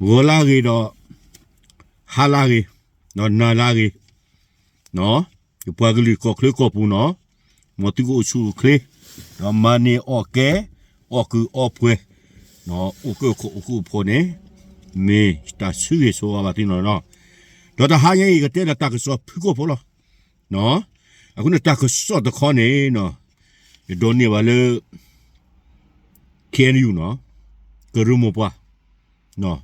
ဂီၤလၢဂ့ၤဒီး ဟါလၢဂ့ၤ, ဒီးနၤလၢဂ့ၤ, ယပှၤကလုာ်ကီၢ်ချၢကီၢ်ပူၤနီၤ, မ်သုကအိၣ်ဆူၣ်အိၣ်ချ့, ဒီးမၤန့ၢ်အီၣ်ကဲ, အီၣ်ကုၢ်အီပှဲၤ, အိၣ်ကၢၢ်ခိၣ်အိၣ်ဃူအိၣ်ဖိးန့ၣ်, မ့ၢ်တၢ်ဆၢဂ့ၤဆၢဝါဘၣ်သုနီၤနီၤ, ဒီးတဟါညါအံၤ ယကတဲဒီးတၢ်ကစီၣ်ဖုၣ်ကိာ်ဖိလီၤ. အဃိန့ၣ်တၢ်ကစီၣ်တခီန့ၣ်, ယဒိးန့ၢ်ဘၣ်လၢ ခ့ၣ်အဲၣ်ယူၣ်နီၤ, ကရၢမိၢ်ပှၢ်,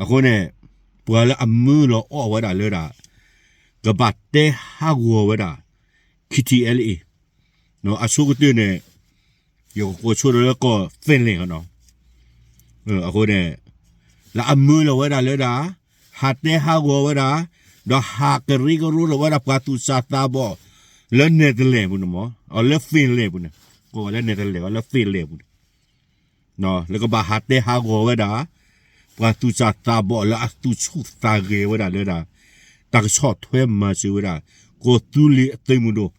အဃိန့ၣ် ပှၤလၢအမၢလီၤအီၣ်ဝဲဒၣ်လၢဒၣ် ကဘၣ်တဲဟးဂီၤဝဲဒၣ် ခ့ၣ်ထံၣ်အဲလ်အ့ၣ်, အဆိကတၢၢ်န့ၣ် ယကကိးဆိဒီးလၢကီၢ် Finland နီၤ, အဃိန့ၣ် လၢအမၢလီၤဝဲဒၣ်လၢဒၣ် ဟးတဲဟးဂီၤဝဲဒၣ်, ဒီးဟးကရၢကရိဒီးဝဲဒၣ်ပှၤသူၣ်စၢ်သးဘီၣ် လၢ Netherlands ပူၤန့ၣ်မး, လၢ Finland ပူၤန့ၣ်, ကိးဝဲလၢ Netherlands လၢ Finland ပူၤန့ၣ် လၢကဘၣ်ဟးတဲဟးဂီၤဝဲဒၣ် ပှၤသူၣ်စၢ်သးဘီၣ်လၢအသူၣ်ဆူၣ်သးဂဲၤဝဲဒၣ်လၢဒၣ် တၢ်ကဆီၣ်ထွဲမၤစၢၤဝဲဒၣ် ကီၢ်သူလ့ၤအသုးမုၢ်ဒိၣ်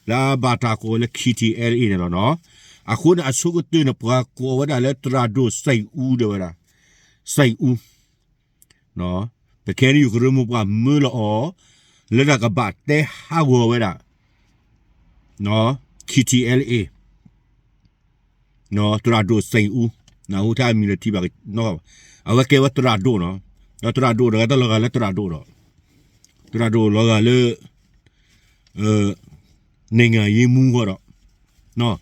လၢအဘၣ်တၢ်ကိးဝဲလၢ ခ့ၣ်ထံၣ်အဲလ်အ့ၣ် န့ၣ်လီၤနီၤ. အဃိန့ၣ် အဆိကတၢၢ်န့ၣ် ပှၤကိးဝဲဒၣ်လၢသရၣ်ဒိၣ်စံးအူဒၣ်ဝဲဒၣ်, စံးအူ ပခဲအံၤ ကရၢမိၢ်ပှၢ်မၢလီၤအီၤ လၢတၢ်ကဘၣ်တဲဟးဂီၤဝဲဒၣ် ခ့ၣ်ထံၣ်အဲလ်အ့ၣ် သရၣ်ဒိၣ်စံးအူ, နၢ်ဟူထဲအမံၤလၢထံဘၣ်ကနီၣ်, အဝဲကဲဝဲသရၣ်ဒိၣ်နီၤ, ဒီးသရၣ်ဒိၣ်တဂၤတလီၤဂာ်လၢသရၣ်ဒိၣ်ဒီး, သရၣ်ဒိၣ်လီၤဂာ်လၢ နံၣ်ငၤယ့မူဃီဒီး,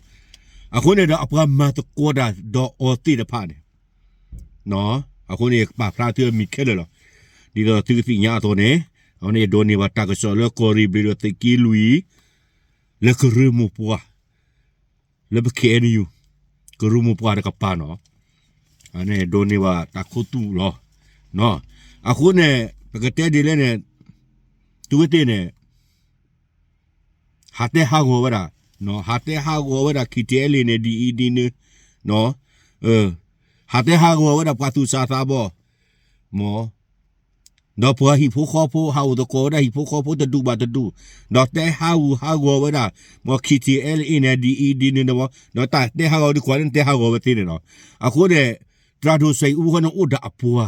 အဃိန့ၣ်ဒီးအပှၤမၤသကိးတၢ်ဒီးအီၤသ့ၣ်တဖၣ်န့ၣ် အဃိန့ၣ် ယကပာ်ဖျါသုအမံၤခဲလၢာ်လီၤ. ဒ်သိးသုကသ့ၣ်ညါအသိးန့ၣ်, အဃိန့ၣ်ယဒိးန့ၢ်ဘၣ်တၢ်ကစီၣ်လၢကီၢ်ရ့ၣ်ဘျ့းဒီးသုးက့လွံၢ် လၢကရၢမိၢ်ပှၢ်, လၢပခဲအံၤ ကရၢမိၢ်ပှၢ်တကပၤနီၤ, အန့ၣ်ဒိးန့ၢ်ဘၣ်တၢ်ခူသူၣ်လီၤ. အဃိန့ၣ် ပကတဲဒ်လဲၣ်န့ၣ်, သုဝဲသ့ၣ်န့ၣ် ဟးတဲဟးဂီၤဝဲဒၣ်, ဟးတဲဟးဂီၤဝဲဒၣ် ခ့ၣ်ထံၣ်အဲလ်အ့ၣ်န့ၣ် ဒ်အံၤဒ်နုၤ, ဟးတဲဟးဂီၤဝဲဒၣ်ပှၤသူၣ်စၢ်သးဘီၣ်, မ်, ဒီးပှၤဟံၣ်ဖိဃီဖိ ဟးအိၣ်သကိးဝဲဒၣ်ဟံၣ်ဖိဃီဖိတဒူၣ်ဘၣ်တဒူၣ်, ဒီးတဲဟးဂူာ်ဟးဂီၤဝဲဒၣ်, မ် ခ့ၣ်ထံၣ်အဲလ်အ့ၣ်န့ၣ် ဒ်အံၤဒ်နုၤန့ၣ်မး, ဒီးတၢ်တဲဟးဂီၤဒ်ကွၢ်န့ၣ်တဲဟးဂီၤဝဲသ့န့ၣ်လီၤ. အဃိန့ၣ် သရၣ်ဒိၣ်စံးအူဃီန့ၣ် အိၣ်ဒီးအပှၤ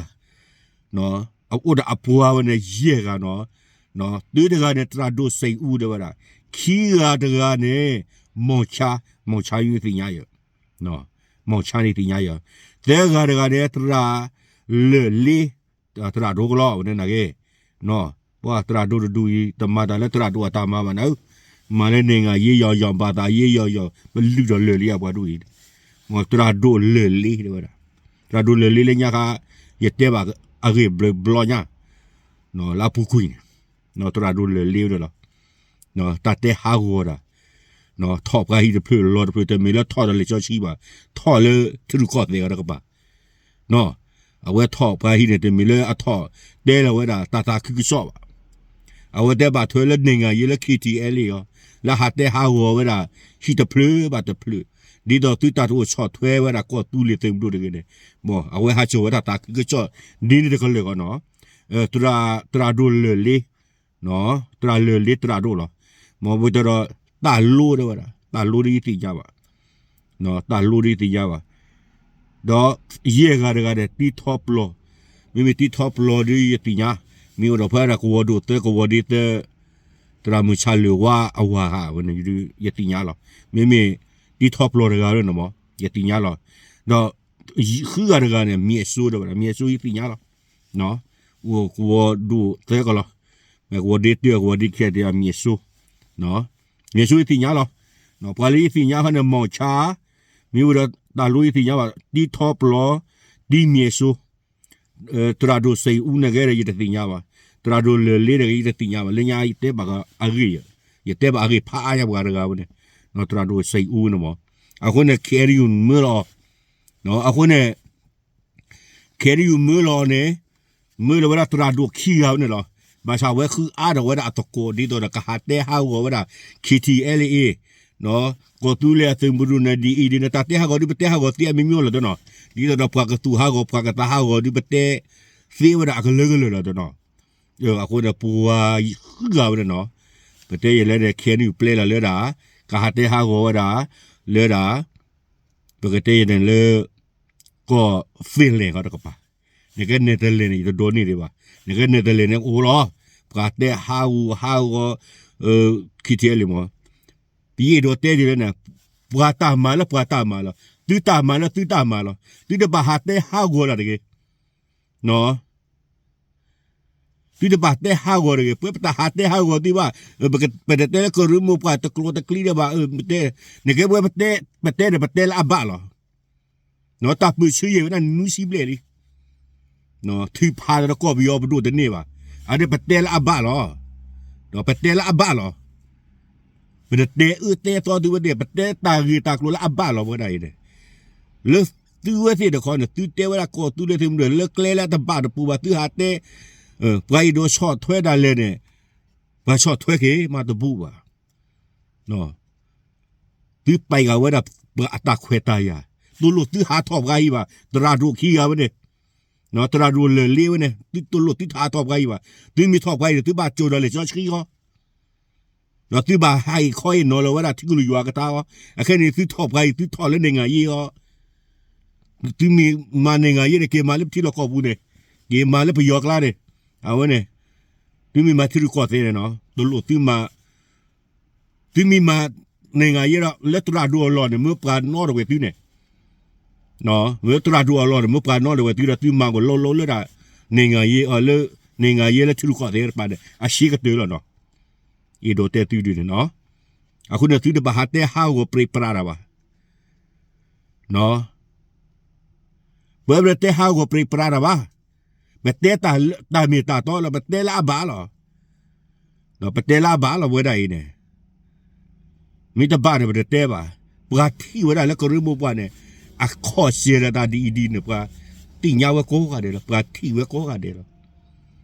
အိၣ်ဒီးအပှၤဝဲန့ၣ် ယဲၢ်ဂၤနီၤ, သုတဂၤန့ၣ် သရၣ်ဒိၣ်စံးအူဒၣ်ဝဲဒၣ်, ခံဂၤတဂၤန့ၣ် မီၢ်ဆါ, မီၢ်ဆါယသ့ၣ်ညါယၤ, မီၢ်ဆါန့ၣ်သ့ၣ်ညါယၤ, သၢဂၤတဂၤန့ၣ် သရၣ်လၢာ်လ့, သရၣ်ဒိၣ်ကလီဝဲန့ၣ်နာ်က့, ပှၤသရၣ်ဒိၣ်တဒူၣ်အံၤ တမၤတၢ်လၢသရၣ်ဒိၣ်အတၢ်မၤဘၣ်နၤ, မၤလၢန့ၣ်ဂၤယ့ယီၤယီၤ ဘၣ်သးယ့ယီၤယီၤ ပလုၢ်ဒီးလၢာ်လ့အပှၤဒိၣ်အံၤ, မ်သရၣ်ဒိၣ်လၢာ်လ့ဒၣ်ဝဲဒၣ်, သရၣ်ဒိၣ်လၢာ်လ့လၢညါခါ ယတဲဘၣ်အဂ့ၢ်ဘျီညါ လၢအပူၤကွံာ်န့ၣ်, သရၣ်ဒိၣ်လၢာ်လ့ဝဲဒၣ်လီၤ. တၢ်တဲဟးဂီၤတၢ်, ထီၣ်ပှၤဟံၣ်တဖျၢၣ်လီၤတဖျၢၣ် တမ့ၢ်လၢထီၣ်ဒီးလံာ်စီဆှံဘၣ်, ထီၣ်လၢထံရူၢ်ကီၢ်သဲးအီၤတကပၤ, အဝဲထီၣ်ပှၤဟံၣ်န့ၣ် တမ့ၢ်လၢအထီၣ်တဲလီၤဝဲဒၣ်တၢ်သးခုကစီၣ်ဘၣ်. အဝဲတဲဘၣ်ထွဲလၢန့ၣ်ဂၤယ့လၢ ခ့ၣ်ထံၣ်အဲလ်အ့ၣ် အီၤ, လၢဟးတဲဟးဂီၤဝဲဒၣ် ဟံၣ်တဖျၢၣ်ဘၣ်တဖျၢၣ်, ဒ်သိးသုတၢ်တအိၣ်ဆီၣ်ထွဲဝဲဒၣ်ကီၢ်သူလ့ၤသုးမုၢ်ဒိၣ်တဂ့ၤန့ၣ်, မ် အဝဲဟးစိာ်ဝဲဒၣ်တၢ်သးခုကစီၣ် ဒ်န့ၣ်တကလုာ်ဃီနီၤ, သရၣ်ဒိၣ်လၢာ်လ့, သရၣ်လၢာ်လ့သရၣ်ဒိၣ်လီၤ. မ်ဝဲတဒီး တၢ်လိဒၣ်ဝဲဒၣ်, တၢ်လိဒ်ယသ့ၣ်ညါဘၣ်, တၢ်လိဒ်ယသ့ၣ်ညါဘၣ်. ဒီးယဲၢ်ဂၤတဂၤန့ၣ် တံထီပျီၤ, မ့မ့ၢ်တံထီပျီၤဒ်ယသ့ၣ်ညါ, မ့ၢ်အိၣ်ဒီးဖဲဒၣ်ကဝီၤဒိၣ်သၢ ကဝီၤဒ့သၢ, သရၣ်မုၢ်ဆၣ်လၢၢ်ဝါအဝၤဧါဝဲန့ၣ် ယသ့ၣ်ညါလီၤ. မ့မ့ၢ်တံထီပျီၤတဂၤန့ၣ်မး ယသ့ၣ်ညါလီၤ. ဒီးဃုဂၤတဂၤန့ၣ် မံၤအစိဒၣ်ဝဲဒၣ်, မံၤအစိယသ့ၣ်ညါလီၤ. အိၣ်ကဝီၤဒိၣ်သၢကလီၤ, မ့ၢ်ကဝီၤဒ့တၢ ကဝီၤဒ့ခံ တဲမံၤအစိ, မံၤအစိယသ့ၣ်ညါလီၤ. ပှၤလၢယသ့ၣ်ညါခီန့ၣ် မီၢ်ဆါ, မ့ၢ်ဝဲဒီးတၢ်လိယသ့ၣ်ညါဘၣ်, တံထီပျီၤ, တံမံၤအစိ, သရၣ်ဒိၣ်စံးအူန့ၣ်ဂ့ၤဒီး ယတသ့ၣ်ညါဘၣ်, သရၣ်ဒိၣ်လၢာ်လ့န့ၣ်ဂ့ၤ ယတသ့ၣ်ညါဘၣ်, လၢညါယတဲဘၣ်အဂ့ၢ်, ယတဲဘၣ်အဂ့ၢ်ဖးအါညါပှၤတဂၤဝဲန့ၣ်, သရၣ်ဒိၣ်စံးအူန့ၣ်မး, အဃိန့ၣ် ခ့ၣ်အဲၣ်ယူၣ်မၢလီၤအီၤ, အဃိန့ၣ် ခ့ၣ်အဲၣ်ယူၣ်မၢလီၤအီၤန့ၣ်, မၢလီၤဝဲဒၣ်သရၣ်ဒိၣ်ခံဂၤဝဲန့ၣ်လီၤ. ဘၣ်ဆၣ်ဝဲဃုအါထီၣ်ဝဲဒၣ်အသကိးဒ်သိးဒီးကဟးတဲဟးဂီၤဝဲဒၣ် ခ့ၣ်ထံၣ်အဲလ်အ့ၣ်, ကီၢ်သူလ့ၤအသုးမုၢ်ဒိၣ်န့ၣ် ဒ်အံၤဒ်န့ၣ် တၢ်တဲဟးဂီၤဒ်ပတဲဟးဂီၤသ့အမံၤမံၤလီၤတနီၤ, ဒ်သိးဒီးပှၤကသူၣ်ဟးဂီၤ ပှၤကသးဟးဂီၤဒ်ပတဲသ့ဝဲဒၣ်အကလၢကလၢာ်လီၤတနီၤ. အဃိန့ၣ် ပှၤဃုဂၤဝဲန့ၣ်နီၤ, ပတဲယဲၢ်လၢန့ၣ် ခ့ၣ်အဲၣ်ယူၣ်ပျဲလီၤလၢဒၣ် ကဟးတဲဟးဂီၤဝဲဒၣ် လၢဒၣ် ပကတဲယဲၢ်န့ၣ်လၢ ကီၢ် Finland ဃီတကပၤ, နကဲ Netherlands န့ၣ် ယတဒိးန့ၢ်ဒံးဘၣ်. နကဲ Netherlands န့ၣ်အိၣ်လီၤ. ပှၤတဲဟးဂီၤဟးဂီၤ ခံထံအဲလံမး. ယအဲၣ်ဒိးတဲဒ်လဲၣ်န့ၣ်, ပှၤတၢ်မၤလၢပှၤတၢ်မၤလီၤ. သုတၢ်မၤလၢသုတၢ်မၤလီၤ. သုတဘၣ်ဟးတဲဟးဂီၤတၢ်တဂ့ၤ. သုတဘၣ်တဲဟးဂီၤတဂ့ၤ. ပဝဲပတၢ်ဟးတဲဟးဂီၤသုဘၣ်. ပတတဲလၢကရၢမိၢ်ပှၢ်တကျိၤတကျံဒံးဘၣ်. တဲ, နကဲပဝဲပတဲ, ပတဲဒီးပတဲလၢအဘၣ်လီၤ. တၢ်ပၢၢ်ဆၢယဲၢ်ဝဲဒၣ်နွံဆံဘျဲၣ်လံ. ထုးဖးဒီးကီၢ်ပယီၤပဒိၣ်တန့ၢ်ဘၣ်. အဒိပတဲလၢအဘၣ်လီၤ. ပတဲလၢအဘၣ်လီၤ. ပတတဲအၢတဲသီသုဝဲသ့ၣ်, ပတဲတၢ်ဂ့ၢ်တၢ်ကျိၤလၢအဘၣ်လီၤဝဲဒၣ်အံၤန့ၣ်, လၢသုဝဲသ့ၣ်တခီန့ၣ် သုတဲဝဲဒၣ်ကီၢ်သူလ့ၤသုးမုၢ်ဒိၣ် လၢကျဲလၢအတဘၣ်တပူၤဘၣ် သုဟးတဲ, ပှၤအဲၣ်ဒိးဆီၣ်ထွဲဒၣ်လဲာ်န့ၣ်, ပှၤဆီၣ်ထွဲက့ၤမးတဘူးဘၣ်. သုပာ်ဃာ်ဝဲဒၣ်ပှၤအတၢ်ခွဲးတၢ်ယာ်, တလိၣ်သုဟးထီၣ်ပှၤအံၤဘၣ်, သရၣ်ဒိၣ်ခံဂၤဝဲန့ၣ်, သရၣ်ဒိၣ်လၢာ်လ့ဝဲန့ၣ်, တလိၣ်သုဟးထီၣ်ပှၤအံၤဘၣ်, သုမ့ၢ်ထီၣ်ပှၤအံၤန့ၣ် သုဘၣ်ကၠိၤဒီးလဲၤစီဆှံဃီ ဒီးသုဘၣ်ဟးအံၤခီအံၤနီၤလီၤဝဲဒၣ်ထံကလုၢ်ယွၤအကတၢၢ်အီၤ, အခဲန့ၣ် သုထီၣ်ပှၤအံၤ သုထီၣ်လၢ နိုင်ငံရေး အီၤ, သုမ့ၢ်မၤ နိုင်ငံရေး န့ၣ် က့ၤမၤလၢပထံလီၢ်ကီၢ်ပူၤန့ၣ်, က့ၤမၤလၢပယီၤကျါန့ၣ်, အဝဲန့ၣ်, သုမ့ၢ်မၤထံရူၢ်ကီၢ်သဲးန့ၣ်နီၤ, တလိၣ်သုမၤ, သုမ့ၢ်မၤ နိုင်ငံရေး ဒီး လၢသရၣ်ဒိၣ်အလီၢ်န့ၣ် မ့ၢ်ပှၤနီတဝဲၢ်သုန့ၣ် မ့ၢ်သရၣ်ဒိၣ်အလီၢ်န့ၣ် မ့ၢ်ပှၤနီတဝဲၢ်သုဒီး သုမၤကလိလိလၢဒၣ် နိုင်ငံရေး အီၤလၢ နိုင်ငံရေး လၢထံရူၢ်ကီၢ်သဲးတဖၣ်န့ၣ် အဆံးကတၢၢ်လီၤနီၤ, အဲၣ်ဒိးတဲသုဒ်န့ၣ်နီၤ, အဃိန့ၣ် သုတဘၣ်ဟးတဲဟးဂီၤပြံပြါတၢ်ဘၣ်, ပဝဲပတဲဟးဂီၤပြံပြါတၢ်ဘၣ်, ပတဲတၢ်မ့ၢ်တၢ်တီလီၤ, ပတဲလၢအဘၣ်လီၤ. ပတဲလၢအဘၣ်လီၤဝဲဒၣ်အံၤန့ၣ်, မ့ၢ်တဘၣ်န့ၣ် ပတတဲဘၣ်, ပှၤထံၣ်ဝဲဒၣ်လၢကရၢမိၢ်ပှၢ်န့ၣ်, အခီၣ်စဲၤဒီးတၢ်ဒ်အံၤဒ်န့ၣ် ပှၤသ့ၣ်ညါဝဲကိးဂၤဒဲးလီၤ, ပှၤထံၣ်ဝဲကိးဂၤဒဲးလီ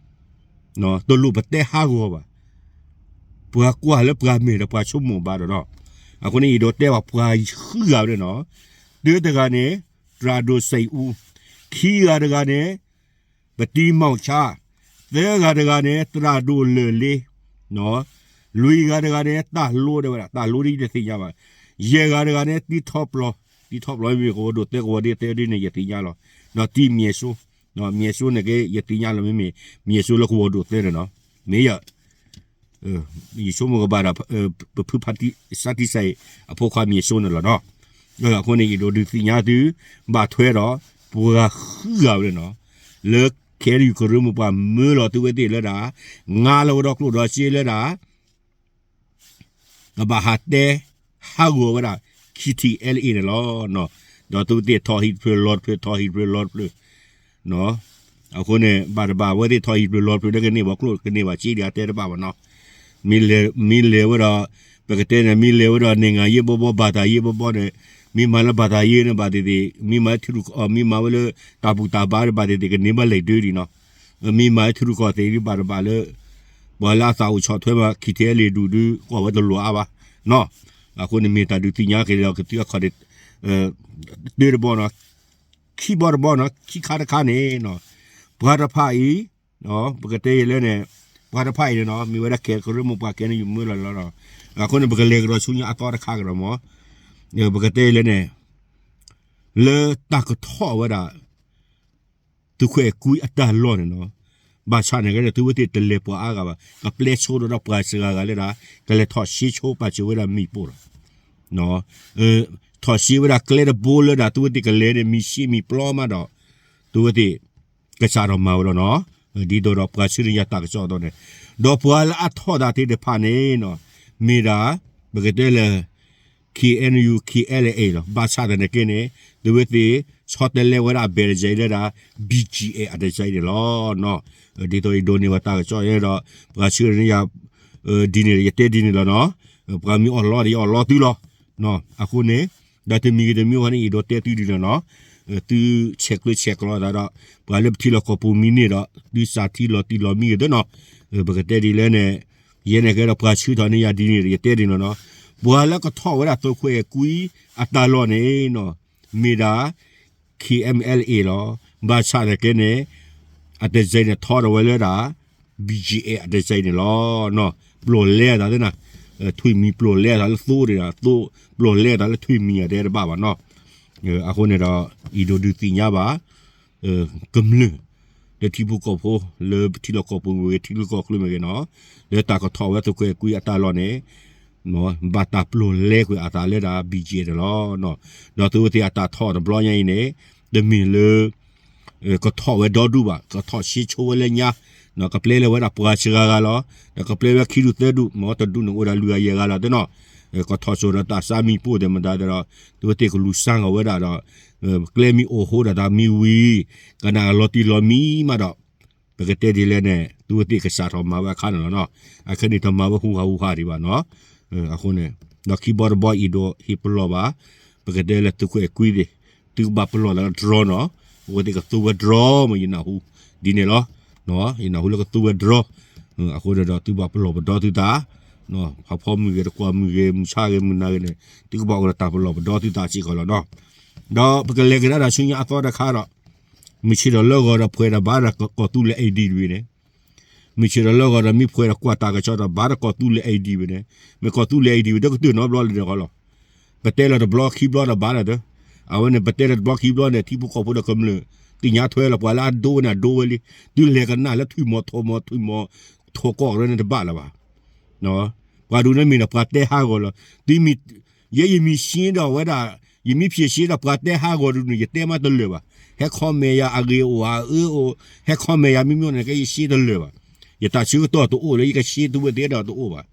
ၤ. တလိၣ်ပတဲဟးဂီၤဘၣ်, ပှၤကွၢ်လၢပှၤမဲာ်ဒီးပှၤဆိကမိၣ်ဘၣ်ဒီးနီၤ, အဃိန့ၣ် အဲၣ်ဒိးတဲဘၣ်ပှၤဃုဂၤဝဲဒၣ်နီၤ, တၢတဂၤန့ၣ် သရၣ်ဒိၣ်စံးအူ, ခံဂၤတဂၤန့ၣ် ပတံၤမီၣ်ဆါ, သၢဂၤတဂၤန့ၣ် သရၣ်ဒိၣ်လၢာ်လ့, လွံၢ်ဂၤတဂၤန့ၣ် တၢ်လိတဲဝဲဒၣ်, တၢ်လိဒ်ယတသ့ၣ်ညါဘၣ်, ယဲၢ်ဂၤတဂၤန့ၣ် တံၤထီပျီ, တံၤထီပျီမ့ၢ်ကဝီၤဒိၣ်သၢကဝီၤဒ်သၢဒ်န့ၣ် ယသ့ၣ်ညါလီၤ, ဒီးတံၤမၠဲၣ်စိ, မၠဲၣ်စိန့ၣ်က့ ယသ့ၣ်ညါလီၤ မ့မ့ၢ် မၠဲၣ်စိလၢကဝီၤဒိၣ်သၢန့ၣ်နီၤ, မ့ၢ်ယ ယဆိကမိၣ်ကဘၣ်ဒီး ပဖုဖါတံၢ် စါတံၢ်စဲး အဖိခွါမၠဲၣ်စိန့ၣ်လီၤနီၤ, အဃိန့ၣ် ယအဲၣ်ဒိးဒုးသ့ၣ်ညါသု ဘၣ်ထွဲဒီး ပှၤဃုဂၤဝဲန့ၣ်နီၤ, လၢ ခဲအံၤ ကရၢမိၢ်ပှၢ်မၢလီၤသုဝဲသ့ၣ်လၢဒၣ် ငါလၢဝဲဒီးကျိၣ်ဒီးစ့လၢဒၣ် ကဘၣ်ဟးတဲ ဟးဂီၤဝဲဒၣ် KTLA န့ၣ်လီၤ. ဒီးသုဝဲသ့ၣ်ထီၣ်ဟံၣ်တဖျၢၣ်လီၤတဖျၢၣ် ထီၣ်ဟံၣ်တဖျၢၣ်လီၤတဖျၢၣ်, အဃိန့ၣ် ဘၣ်တဘၣ် အဝဲသ့ၣ်ထီၣ်ဟံၣ်တဖျၢၣ်လီၤတဖျၢၣ် လၢကန့ၢ်ဘၣ်ကျိၣ်ကန့ၢ်ဘၣ်စ့ဒံး အတဲတဘၣ်ဘၣ်နီၤ. မ့ၢ်လဲၤဝဲဒီး ပကတဲန့ၣ် မ့ၢ်လဲၤဝဲဒီး နိုင်ငံရေး ဘီဘီ ဘာသာရေး ဘီဘီန့ၣ်, မ့ၢ်မၤလၢ ဘာသာရေး န့ၣ် ဘၣ်သ့ၣ်သ့ၣ်, မ့ၢ်မၤလၢထံရူၢ် မ့ၢ်မၤဝဲလၢတၢ်ဘူၣ်တၢ်ဘါန့ၣ် ဘၣ်သ့ၣ်သ့ၣ် ကန့ၢ်ဘၣ်လဲၤဒၢဒံးနီၤ. မ့ၢ်မၤလၢထံရူၢ်ကီၢ်သဲးဒံး ဘၣ်တဘၣ်လၢ ပှၤလၢအသးအိၣ်ဆီၣ်ထွဲမး KTLA ဒူၣ်ဒုး ကွၢ်ဝဲတလိၤအါဘၣ်နီၤ. အဃိန့ၣ် မ့ၢ်တၢ်ဒုးသ့ၣ်ညါက့ၤဒီး ကသုအခီၣ်ဒ့ၣ် တၢတဘီနီၤ, ခံဘီတဘီနီၤ, ခံခါတခါန့ၣ်နီၤ, ပှၤတဖၣ်အံၤ ပကတဲအံၤလၢန့ၣ်, ပှၤတဖၣ်အံၤန့ၣ်နီၤ မ့ၢ်ဝဲဒၣ် ခဲကရၢမိၢ်ပှၢ် ခဲအံၤ မၢလီၤလီၤလီၤ. အဃိန့ၣ် ပကလဲၤကဒီးဆူညါအသီတခါကဒီးမး, ပကတဲအံၤလၢန့ၣ်, လၢတၢ်ကထီၣ်ဝဲဒၣ် သုးခွဲးကွံအတၢ်လီၢ်န့ၣ်နီၤ, ဘၣ်ဆၣ်န့ၣ်ကဲန့ၣ် သုဝဲသ့ၣ်တလဲၤပှၤအါဂၤဘၣ်, ကပျဲဆိဒီးပှၤစှၤဂၤလၢဒၣ် ကလဲၤထီၣ်ရှဲဆိပာ်စၢၤဝဲဒၣ်မ့ၣ်ပိၢ်လီၤ. ထီၣ်ရှဲဝဲဒၣ်ကျဲတဘိလၢဒၣ် သုဝဲသ့ၣ်ကလဲၤန့ၣ် မ့ၢ်ရှဲမ့ၢ်ပျီမးဒီး သုဝဲသ့ၣ် ကစးထီၣ်မၤဝဲလီၤနီၤ. ဒ်သိးဒီးပှၤဆှၢန့ၢ်ယၤတၢ်ကစီၣ်အသိးန့ၣ်, ဒီးပှၤလၢအထီၣ်တၢ်သ့ၣ်တဖၣ်န့ၣ်နီၤ, မ့ၢ်ဒၣ် ပကတဲလၢ KNU KNLA လီၤ. ဘၣ်ဆၣ်သနာ်က့န့ၣ် သုဝဲသ့ၣ် ဆီတလဲဝဲဒၣ်အဘဲၣ်တစဲးလၢဒၣ် BGF အတစဲးန့ၣ်လီၤ. ဒ်သိးယဒိးန့ၢ်ဘၣ်တၢ်ကစီၣ်ဒီး ပှၤဆှၢန့ၢ်ယၤ ဒ်န့ၣ် ယတဲဒ်န့ၣ်လီၤနီၤ. ပှၤမ့ၢ်အီၣ်လီဒီး ယအီၣ်လီသုလီၤ. အဃိန့ၣ် ဒီးတမံၤဂ့ၤတမံၤဂ့ၤန့ၣ် ယအဲၣ်ဒိးတဲသုဒ်န့ၣ်နီၤ. သုဆဲးကျၢဆဲးကျိးသးဒီး ပှၤလၢပထံလီၢ်ကီၢ်ပူၤမံၤန့ၣ်ဒီး သုစးထံလီၤတံၢ်လီၤမံဂ့ၤသ့နီၤ. ပကတဲဒ်လဲၣ်န့ၣ်, ယဲန့ၣ်ကဲဒီးပှၤဆှၢထီၣ်န့ၢ်ယၤဒ်န့ၣ်ဒီး ယတဲဒ်န့ၣ်နီၤ. ပှၤလၢကထီၣ်ဝဲဒၣ်သုးခွဲးကွံအတၢ်လီၢ်န့ၣ်နီၤ, မ့ၢ်ဒၣ် KNLA လီၤ. ဘၣ်ဆၣ်သနာ်က့န့ၣ် အတစဲးန့ၣ်ထီၣ်ဒီးဝဲလၢဒၣ် BGF အတစဲးန့ၣ်လီၤ. ပျိာ်လဲအသးသ့နီၤ, ထွံၣ်မံၤပျိာ်လဲအသးလၢသိဒံး, သိပျိာ်လဲအသးလၢထွံၣ်မံၤ အတဲတဘၣ်ဘၣ်နီၤ. အဃိန့ၣ်ဒီး အဲၣ်ဒိးဒုးသ့ၣ်ညါဘၣ် ကမျၢၢ် လၢထံဖိကီၢ်ဖိ လၢပထံလီၢ်ကီၢ်ပူၤမ့ၢ်ဂ့ၤ ထံလီၢ်ကီၢ်ချၢမ့ၢ်ဂ့ၤနီၤ, လၢတၢ်ကထီၣ်ဝဲသုးခွဲးကွံအတၢ်လီၢ်န့ၣ် ဘၣ်တၢ်ပျိာ်လဲကွံာ်အသးလၢဒၣ် ဘံၣ်ကၠ့ န့ၣ်လီၤ. ဒီးသုဝဲသ့ၣ်အတၢ်ထီၣ်တဘျီညါအံၤန့ၣ် တမ့ၢ်လၢ ကထီၣ်ဝဲဒီဒူၣ်ဘၣ်, ကထီၣ်ဆ့ဆိဝဲလၢညါ, ကပျဲလၢဝဲဒၣ်ပှၤစှၤဂၤလီၤ, ဒီးကပျဲဝဲခံဒူၣ်သၢဒူၣ်, မ်တဒူၣ်န့ၣ်အိၣ်ဒၣ်လွံၢ်ဂၤယဲၢ်ဂၤလီၤသ့ၣ်နီၤ, ကထီၣ်ဆိဒီးတၢ်ဆါမံၤပိၢ်သ့ၣ်မတၤသ့ၣ်ဒီး သုဝဲသ့ၣ်ကလူၤစၢ်ဂီၤဝဲဒၣ်ဒီး ကျဲမ့ၢ်အိၣ်ဟိဒၣ်တၢ်မ့ၢ်ဝံၤ ကနၣ်လီၤတံၢ်လီၤမံမးဒီး ပကတဲဒ်လဲၣ်န့ၣ် သုဝဲသ့ၣ်ကစးထီၣ်မၤဝဲအခါန့ၣ်လီၤနီၤ, အခဲန့ၣ်တမၤဝဲဟူးဟးဟူးဟးဒံးဘၣ်နီၤ, အဃိန့ၣ် ဒီးခံဘီတဘီအံၤဒီးဟ့ၣ်ပလီၢ်ဘၣ်, ပကတဲလၢသုးခွဲးကွံသ့ၣ် သုကဘၣ်ပလီၢ်လၢ drone နီၤ, အဝဲသ့ၣ်ကသူဝဲ drone မ့ၢ်ယနၢ်ဟူ ဒ်န့ၣ်လီၤ, ယနၢ်ဟူလၢကသူဝဲ drone, အဃိန့ၣ်ဒီးသုဘၣ်ပလီၢ်ပဒီသုသး, ဖးဖီမုၢ်ဂ့ၤ တကွၢ်မုၢ်ဂ့ၤ မုၢ်ဆါဂ့ၤ မုၢ်နၤဂ့ၤန့ၣ် သုကဘၣ်အိၣ်ဒီးတၢ်ပလီၢ်ပဒီသုသးစ့ၢ်ကီးလီၤနီၤ, ဒီးပကလဲၤကဒါဒီးဆူညါအသီတခါဒီး မုၢ်ဆ့ၣ်ဒီးလၢဂီၤဒီးဖှဲးဒီးဘၣ်ဒီးကီၢ်သူလ့ၤ ID တဘ့ၣ်န့ၣ်, မုၢ်ဆ့ၣ်ဒီးလၢဂီၤဒီးမ့ၢ်ဖှဲးဒီးကွၢ်တၢ်ကစီၣ်ဒီးဘၣ်ဒီးကီၢ်သူလ့ၤ ID ဝဲန့ၣ်, မ့ၢ်ကီၢ်သူလ့ၤ ID ဝဲတကတၢၢ်နီတဘျီလၢၤန့ၣ်ဃီလီၤ, ပတဲလီၤတဘျီခံဘျီဒီးဘၣ်ဒီး, အဝဲန့ၣ် ပတဲလီၤတဘျီခံဘျီန့ၣ် ထံဖိကီၢ်ဖိဒီးကမျၢၢ် သ့ၣ်ညါထွဲလီၤ ပှၤလၢအဒိဝဲန့ၣ်အဒိဝဲလံ, သုလဲၤကနၣ်လၢထွံၣ်မီၤထိးမီၤထွံၣ်မီၤထိးကီၢ်ကရၢန့ၣ်တဘၣ်လၢၤဘၣ် ပှၤဒ်န့ၣ်မ့ၢ်ဒီးပှၤတဲဟးဂီၤလီၤ, သုမ့ၢ်, ယဲယမ့ၢ်ရှ့ဒီးဝဲဒၣ်, ယမ့ၢ်ဖျဲးရှ့ဒီးပှၤတဲဟးဂီၤဒ်န့ၣ် ယတဲမးတလၢာ်ဘၣ်, ဟဲ comment ယၤအဂ့ၤအိၣ် အအၢအိၣ်, ဟဲ comment ယၤမ့မ့ၢ်န့ၣ်ကဲယရှ့တလၢာ်ဘၣ်, ယတၢ်ဆၢကတီၢ်တအိၣ်လၢယကရှ့သုဝဲသ့ၣ်ဒီးတအိၣ်ဘၣ်,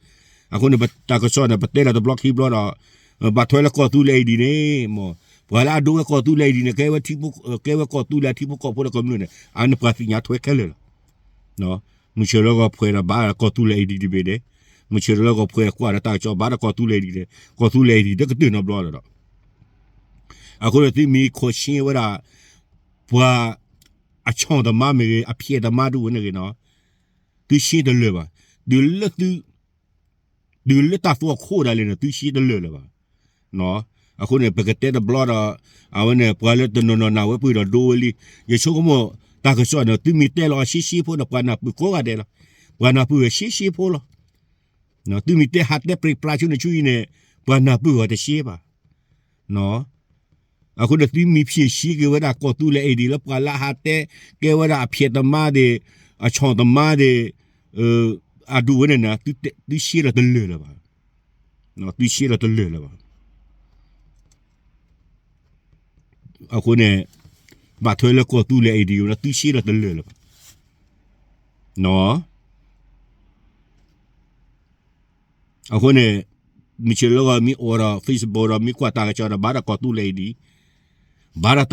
အဃိန့ၣ် ပတၢ်ကစီၣ်န့ၣ် ပတဲလီၤတဘျီခံဘျီဒီး, ဘၣ်ထွဲလၢကီၢ်သူလ့ၤ ID န့ၣ်, မ်, ပှၤလၢအဒိဝဲကီၢ်သူလ့ၤ ID န့ၣ် ကဲဝဲထံဖိ, ကဲဝဲကီၢ်သူလ့ၤထံဖိကီၢ်ဖိဒီးကမျၢၢ်န့ၣ် အန့ၣ်ပှၤသ့ၣ်ညါထွဲခဲလၢာ်လီၤ မုၢ်ဆ့ၣ်လၢဂီၤဖှဲးဒီးဘၣ်ဒီးကီၢ်သူလ့ၤ ID တဘ့ၣ်န့ၣ်, မုၢ်ဆ့ၣ်လၢဂီၤဖှဲးကွၢ်ဒီးတၢ်ကစီၣ်ဘၣ်ဒီးကီၢ်သူလ့ၤ ID န့ၣ်, ကီၢ်သူလ့ၤ ID တကတၢၢ်နီတဘျီလၢၤဒီး, အဃိန့ၣ်သုမ့ၢ် comment ဝဲဒၣ်, ပှၤ, အဆီၣ်သမားမ့ၢ်ဂ့ၤ အဖျဲးသမားဒ်ဝဲန့ၣ်ဂ့ၤနီၤ, သုရှ့တလၢာ်ဘၣ်, တုၤလၢသု တုၤလၢတၢ်သွၣ်ခိၣ်ဒၣ်လဲာ်န့ၣ် သုရှ့တလၢာ်လၢၤဘၣ်. အဃိန့ၣ် ပကတဲတဘျီဒီး, အဝဲန့ၣ် ပှၤလၢတနီၤနီၤနၢ်ဝဲပှ့ၤဒီးဒိဝဲလံ. ယဆိကမိၣ် တၢ်ကစီၣ်န့ၣ် သုမ့ၢ်တဲလီၤအရှ့ရှ့ဖိန့ၣ် ပှၤနၢ်ပၢၢ်ကိးဂၤဒဲးလီၤ. ပှၤနၢ်ပၢၢ်ဝဲရှ့ရှ့ဖိလီၤ. သုမ့ၢ်တဲဟးတဲပြံပြါဆူန့ၣ်ဆူအံၤန့ၣ် ပှၤနၢ်ပၢၢ်အီၤတရှ့ဘၣ်. အဃိန့ၣ် သုမ့ၢ်ဖျဲးရှ့က့ၤဝဲဒၣ်ကီၢ်သူလ့ၤ ID လၢပှၤလၢအဟးတဲ ကဲဝဲဒၣ်အဖျဲးသမားဒၣ်, အဆီၣ်သမားဒၣ်, အဒိၣ်ဝဲန့ၣ်န့ၣ် သုရှ့လီၤတလၢာ်လၢၤဘၣ်. သုရှ့လီၤတလၢာ်လၢၤဘၣ်. အဃိန့ၣ် ဘၣ်ထွဲလၢကီၢ်သူလ့ၤ ID ဝဲဒီး သုရှ့လီၤတလၢာ်လၢၤဘၣ်. အဃိန့ၣ် မုၢ်ဆ့ၣ်လၢဂီၤမ့ၢ်အိၣ်ဒီး Facebook ဒီးမ့ၢ်ကွၢ်တၢ်ကစီၣ်ဒီး ဘၣ်ဒီးကီၢ်သူလ့ၤ ID, ဘၣ်ဒီး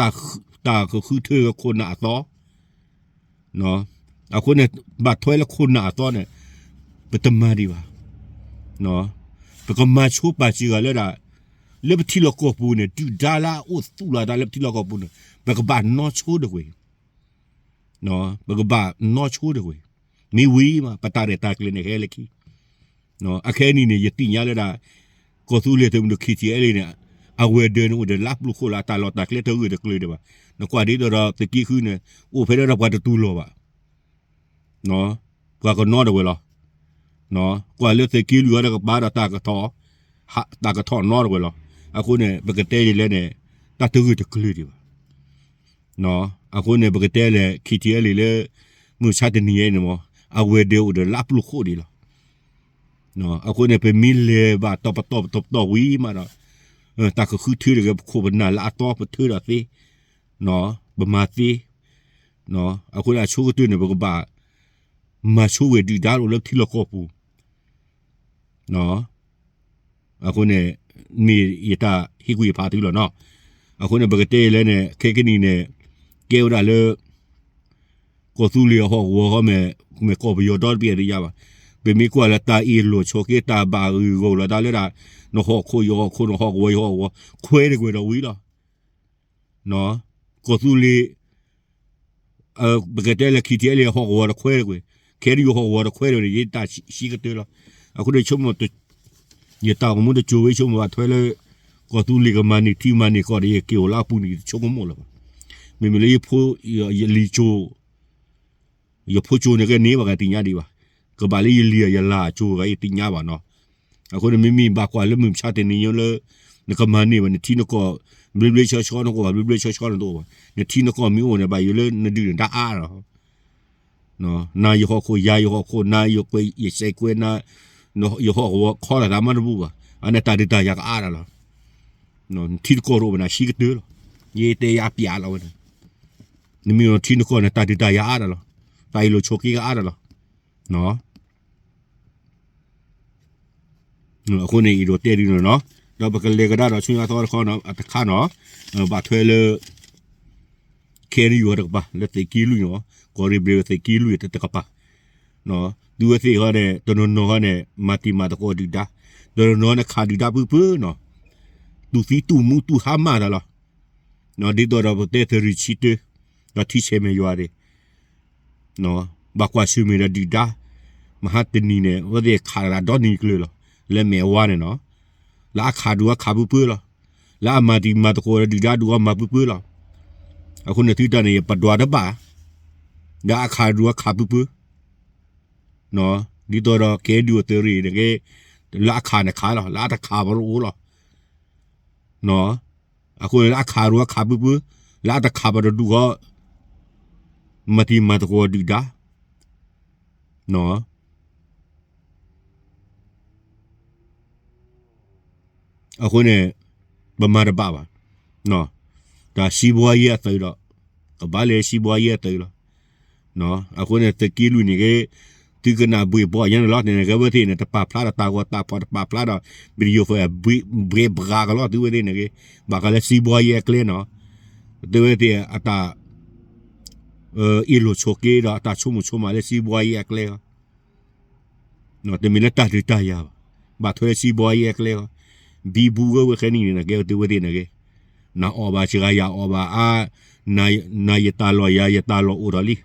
တၢ်ကဃုထၢဂ့ၤခိၣ်နၢ်အသီ. အဃိန့ၣ် ဘၣ်ထွဲလၢခိၣ်နၢ်အသီန့ၣ် ပတမၤဒံးဘၣ်. ပကမၤဆိပာ်စၢၤဂၤလၢဒၣ် လၢပထံလီၢ်ကီၢ်ပူၤန့ၣ် ဒုၣ်ဒါလၢအအိၣ်သူၣ်လီၤအသးလၢပထံလီၢ်ကီၢ်ပူၤန့ၣ် ပကဘၣ်နီၣ်ဆိတကွ့ၢ်. ပကဘၣ်နီၣ်ဆိတကွ့ၢ်. မ့ၢ်ဝံၤမး ပတၢ်ရဲၣ်တၢ်ကျဲၤန့ၣ်ဟဲလၢခံ အခဲအံၤန့ၣ် ယသ့ၣ်ညါလၢဒၣ် ကီၢ်သူလ့ၤသုးမုၢ်ဒိၣ် KTLA န့ၣ် အဝဲၤဒၢးန့ၣ်အိၣ်ဒီးလါပျိၤခိၣ်လီၤ အတၢ်လီၢ်တၢ်ကျဲတဂၢၢ်တကျၢၤဒံးဘၣ်. နကွၢ်ဒ်သိးဒီးသုးက့ဃုန့ၣ် အိၣ်ဖဲဒၣ်ဒီးပှၤတတူၢ်လိာ်ဘၣ်. ပှၤကနီတဝဲလီၤ. ကွၢ်လၢသုးက့လွံၢ်အံၤဒီးကဘၣ်ဒီးတၢ်ကထီၣ်, တၢ်ကထီၣ်နီတဝဲလီၤ. အဃိန့ၣ် ပကတဲဒ်လဲၣ်န့ၣ် တၢ်တဂၢၢ်တကျၢၤဒံးဘၣ်. အဃိန့ၣ် ပကတဲလဲၣ် KTLA လၢ မုၢ်ဆါတနံၤအံၤန့ၣ်မ့ၢ် အဝဲၤဒၢးအိၣ်ဒီးလါပျိၤခိၣ်ဒံးလီၤ. အဃိန့ၣ် ပမ့ၢ်လဲၤဘၣ်တီၤပတီၤပတီၤပတီၤဝံၤမးဒီး တၢ်ကဃုထၢတဂ့ၤ ပခိၣ်ပနၢ်လၢအသီပထၢဒီးသ့, ပမၤသ့. အဃိန့ၣ် အဆိကတၢၢ်န့ၣ် ပကဘၣ်မၤဆိဝဲဒုၣ်ဒါအိၣ်လၢထံလီၢ်ကီၢ်ပူၤ အဃိန့ၣ် မ့ၢ်ယတၢ်ဟ့ၣ်ကူၣ်ဟ့ၣ်ဖးသုလီၤနီၤ. အဃိန့ၣ် ပကတဲလဲၣ်န့ၣ် ခဲကနံၣ်န့ၣ် ကဲဝဲဒၣ်လၢ ကီၢ်သူလ့ၤအဟီၣ်ကဝီၤဃီ မ့ၢ်ကီၢ်ပယီၤဒီတဘ့ၣ်အတယါဘၣ်. ပမ့ၢ်ကွၢ်လၢတၢ်အ့ၣ်လိာ်ဆိးက့ တၢ်ဘၣ်ဂုာ်ဂီၤလီၤတၢ်လၢဒၣ် နဟီၣ်ခိၣ်ယဟီၣ်ခိၣ် နဟီၣ်ကဝီၤယဟီၣ်ကဝီၤ ခွဲးတကွဲၤဒီးဝံၤလီၤ. ကီၢ်သူလ့ၤ ပကတဲလၢ KTLA ဟီၣ်ကဝီၤတခွဲးတကွဲၤ, KNU ဟီၣ်ကဝီၤတခွဲးတကွဲၤန့ၣ် ယတၢ်ဆံးကတၢၢ်လီၤ. အဃိန့ၣ် ဆိကမိၣ် ယတၢ်အိၣ်မူတစိၤဝဲ ဆိကမိၣ်ဘၣ်ထွဲလၢ ကီၢ်သူလ့ၤကမၤန့ၢ်ထံမၤန့ၢ်ကီၢ်ဒီး ယက့ၤအိၣ်လၢအပူၤန့ၣ် ယတဆိကမိၣ်လၢၤဘၣ်. မ့မ့ၢ်လၢယဖိ, ယလံၤစိၤ ယဖိစိၤန့ၣ်ကဲန့ၣ်ဘၣ်ကသ့ၣ်ညါဒံးဘၣ်. ကဘၣ်လၢယလံၤယလၤအစိၤဂၤ ယသ့ၣ်ညါဘၣ်နီၤ. အဃိန့ၣ် မ့မ့ၢ်ဘၣ်ကွၢ်လၢမုၢ်မဆါတနံၤညါလၢ နကမၤန့ၢ်ဘၣ် နထံနကီၢ် ဘျ့ဘျ့ဆှီဆှီ နကအိၣ်ဘၣ်ဘျ့ဘျ့ဆှီဆှီ နတအိၣ်ဘၣ်. နထံနကီၢ်မ့ၢ်အိၣ်န့ၣ် ဘၣ်ယိၣ်လၢနဒုၣ်န့ၣ် တၢ်အါလီၤ. နၤယဟီၣ်ခိၣ် ယၤယဟီၣ်ခိၣ် နၤယကွဲးယစဲးကွဲး နၤယဟီၣ်ကဝီၤ ခီလီၤသးမးတဘူၣ်ဘၣ်. အန့ၣ်တၢ်ဒုးတၢ်ယၤကအါတၢ်လီၤ. နထံတကီၢ်တအိၣ်ဘၣ်န့ၣ် ဆံကတၢၢ်လီၤ. ယတဲယၤပျးလီၤဝဲန့ၣ်, နမ့ၢ်ထံနကီၢ်န့ၣ် တၢ်ဒုးတၢ်ယၤအါတၢ်လီၤ. တၢ်အ့ၣ်လိာ်ဆိးက့ကအါတၢ်လီၤ. အဃိန့ၣ် အဲၣ်ဒိးတဲဒ်န့ၣ်နီၤ, ဒီးပကလဲၤကဒါဒီးဆူညါသီတခီနီၤ အတခါနီၤ, ဘၣ်ထွဲလၢ ခဲအံၤယိၤတကပၤ လၢသုးက့လွံၢ်နီၤ, ကီၢ်ရ့ၣ်ဘြံၤသုးက့လွံၢ်တကပၤ, သုဝဲသ့ၣ်ဃီန့ၣ် တနီၤနီၤဃီန့ၣ် မၤတံၤမၤသကိးဒုၣ်ဒါ, တနီၤနီၤန့ၣ်ခးဒုၣ်ဒါပုၢ်ပုၢ်နီၤ, တူၢ်သံတူၢ်မူတူၢ်ဟါမၢ်တၢ်လီၤ. ဒ်သိးဒီးပတဲသရံၣ်ဆံတၢ, ဒီးထံဆဲးမဲာ်ယွၤန့ၣ် ဘၣ်ကွၢ်ဆၢၣ်မဲာ်ဒီးဒုၣ်ဒါ, မဟါတနံၤန့ၣ် အဝဲသ့ၣ်ခးတၢ်ဒီနံၤကျၢၤလီၤ, လၢမဲာ်ဝါန့ၣ်နီၤ, လၢအခးဒုးအီခးပုၢ်ပုၢ်လီၤ, လၢအမၤတံၤမၤသကိးဒီးဒုၣ်ဒါဒုးအီမၤပုၢ်ပုၢ်လီၤ. အဃိန့ၣ်သုတၢ်န့ၣ် ယပဒွးတဘၣ်, ဒီးအခးဒုးအီခးပုၢ်ပုၢ်, ဒ်သိးဒီးကဲဒုးအသရံၣ်န့ၣ်က့, လၢအခးန့ၣ်ခးလီၤ, လၢအတခးပတအိၣ်လီၤ. အဃိန့ၣ်လၢအခးဒုးအီခးပုၢ်ပုၢ်, လၢအတခးပတဒုးအီ, မၤတံၤမၤသကိးဒုၣ်ဒါ အဃိန့ၣ် ပမၤတဘၣ်ဘၣ်, တၢ်စံးဘှီယဲအသုးဒီး, ကဘၣ်လဲၤစံးဘှီယဲအသုးလီၤ. အဃိန့ၣ် သုးက့လွံၢ်န့ၣ်ဂ့ၤ, သုကနၣ်ဘှ့ၣ်ဘှီညါန့ၣ်လီၤ, န့ၣ်ဂ့ၤဝဲသ့ၣ်န့ၣ် တပာ်ဖျါဒီးတၢ်ဂီၤတၢ်ဖီၣ် တပာ်ဖျါဒီး video file ဘှ့ၣ်ဘှါကလီၤ သုဝဲသ့ၣ်န့ၣ်ဂ့ၤ, ဘၣ်ဃးလၢစံးဘှီယဲအကျဲနီၤ, သုဝဲသ့ၣ်အတၢ် အ့ၣ်လိာ်ဆိးက့ဒီးအတၢ်ဆိကမိၣ်ဆိကမးလၢစံးဘှီယဲအကျဲလီၤ. တမ့ၢ်လၢတၢ်ဒုးတၢ်ယၤဘၣ်, ဘၣ်ထွဲလၢစံးဘှီယဲအကျဲလီၤ. ဘံဘူဝဲဝဲခဲနံၣ်န့ၣ် နကဲသုဝဲသ့ၣ်န့ၣ်ဂ့ၤ, နအီၣ်ဘၣ်စှၤယၤအီၣ်ဘၣ်အါ, နယတၢ်လီၢ်ယၤယတၢ်လီၢ်အိၣ်ဒီး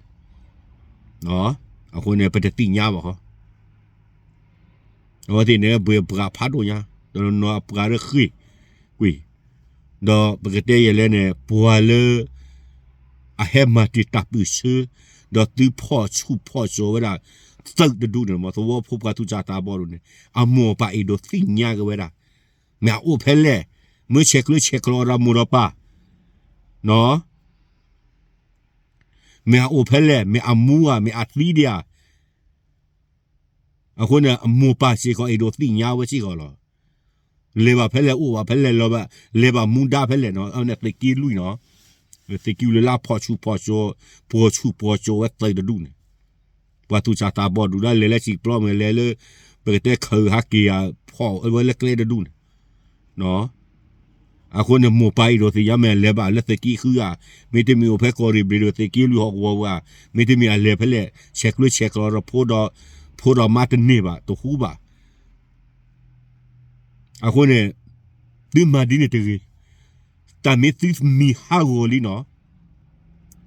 လံ. အဃိန့ၣ် ပတသ့ၣ်ညါဘၣ်ဃီ အဝဲသ့ၣ်န့ၣ် ဘှ့ၣ်ဘှါဖးဒိၣ်ညါ, တနီၤနီၤအပှၤလၢဃ့ၢ်ကွံာ်, ဒီးပကတဲယဲလဲၣ်န့ၣ် ပှၤလၢ အဟဲမၤတံာ်တာ်ပၢၢ်ဆၢ, ဒီးသုဖီၣ်ဆူၣ်ဖီၣ်စိးဝဲဒၣ် သုးတဒူၣ်န့ၣ် မ့ၢ်သဝီဖိပှၤသူၣ်စၢ်သးဘီၣ်ဒိၣ်န့ၣ် အမိၢ်အပၢ်အဲၣ်ဒိးသ့ၣ်ညါက့ၤဝဲဒၣ်, မ့ၢ်အအိၣ်ဖဲလဲၣ်, မ့ၢ်ဆဲးကျၢဆဲးကျိးဒီးမိၢ်ဒီးပၢ်, မ့ၢ်အအိၣ်ဖဲလဲၣ်, မ့ၢ်အမူဧါ, မ့ၢ်အသံဒံးဧါ. အဃိန့ၣ် အမိၢ်ပၢ်စ့ၢ်ကီးအဲၣ်ဒိးသ့ၣ်ညါဝဲစ့ၢ်ကီးလီၤ. လဲၤဘၣ်ဖဲလဲၣ်, အိၣ်ဘၣ်ဖဲလဲၣ်, လီၤဘၣ်, လဲၤဘၣ်မူဒါဖဲလဲၣ်နီၤ, အဝဲန့ၣ်သုးက့လွံၢ်နီၤ, သုးက့လွံၢ်လၢအဖီၣ်ဆူၣ်ဖီၣ်စိး, ဖီၣ်ဆူၣ်ဖီၣ်စိးဝဲသုးတဒူၣ်န့ၣ်, ပှၤသူၣ်စၢ်သးဘီၣ်ဒိၣ်ဒၣ်လဲာ်လၢစံာ်ပျီမ့ၢ်လဲၤလၢ ပကတဲခၢၣ်ဟးက့ၤဧါ, ဖီၣ်ဝဲလၢကျဲတဒူၣ်န့ၣ် အဃိန့ၣ် မိၢ်ပၢ်အဲၣ်ဒိးသ့ၣ်ညါမ့ၢ်လဲၤဘၣ်လၢသုးက့ဃုဧါ, မ့တမ့ၢ်အိၣ်ဖဲကီၢ်ရ့ၣ်ဘြံၤဒီးသုးက့လွံၢ်ဟီၣ်ကဝီၤဧါ, မ့တမ့ၢ်အလဲၤဖဲလဲၣ်, ဆဲးကျၢဆဲးကျိးဒီးဖိဒီး, ဖိဒီးမါတန့ၢ်ဘၣ်, တဟူဘၣ်. အဃိန့ၣ် သုမၤဒ်န့ၣ်တဂ့ၤ. တၢ်မ့ၢ်သုမံၤဟးဂီၤလံနီၤ,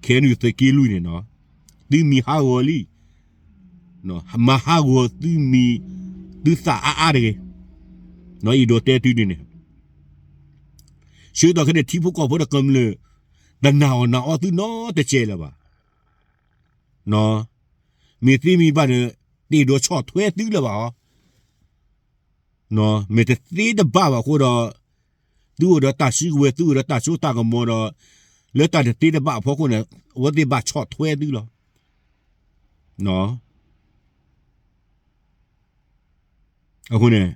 ခဲအံၤသုးက့လွံၢ်န့ၣ်နီၤ, သုမံၤဟးဂီၤလံ, မၤဟးဂီၤသုမံၤ သုသးအါအါတဂ့ၤ. အဲၣ်ဒိးတဲသုဒ်န့ၣ်, ဆၢကတီၢ်ခဲအံၤန့ၣ် ထံဖိကီၢ်ဖိဒီးကမျၢၢ် တနာ်အီၣ်နာ်အီသုနီတစဲးလၢၤဘၣ်. မ့ၢ်သ့မ့ၢ်ဘၣ်န့ၣ် တအဲၣ်ဒိးဆီၣ်ထွဲသုလၢၤဘၣ်အီၤ. မ့ၢ်တသ့တဘၣ်ဘၣ်အဃိဒီး သုအိၣ်ဒီးတၢ်စုကဝဲၤ သုအိၣ်ဒီးတၢ်စိတၢ်ကမီၤဒီး လၢတၢ်တသ့တဘၣ်အဖီခိၣ်န့ၣ် အဝဲသ့ၣ်ဘၣ်ဆီၣ်ထွဲသုလီၤ. အဃိန့ၣ်